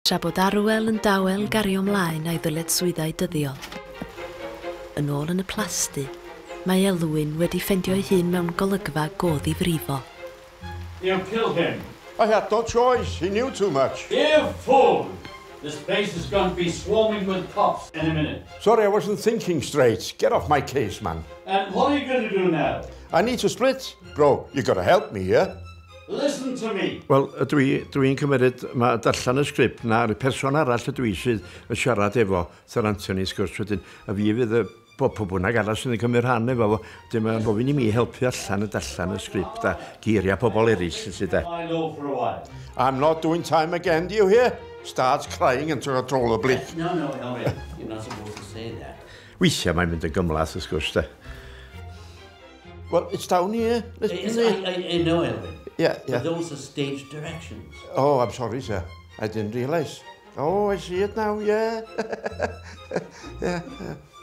Tra bod Arwel yn dawel gario mlaen a'i ddyletswyddau dyddiol. Yn ôl yn y plasty, mae Elwyn wedi ffendio'i hun mewn golygfa go ddifrifol. You killed him. I had no choice. He knew too much. You fool! This place is going to be swarming with cops in a minute. Sorry, I wasn't thinking straight. Get off my case, man. And what are you going to do now? I need to split. Bro, you gotta help me here. Listen to me. Wel, dwi'n cymryd, mae darllen y sgript na'r person arall ydw i sydd yn siarad efo Sir Anthony sgwrs wedyn, a fi fydd y bob pwy bynnag arall sydd yn cymryd rhan efo fo. Dim yn gofyn i mi helpu allan y darllen y sgript a geiriau pobl eraill sydd de. Lie low for a while. I'm not doing time again, do you hear? Starts crying uncontrollably. No, Elwyn, you're not supposed to say that. Weithiau mae'n mynd yn gymhleth wrth gwrs de. Well, it's down here. Let's Yes, I know, Elwyn. Yeah. But those are stage directions. Oh, I'm sorry, sir. I didn't realise. Oh, I see it now, yeah.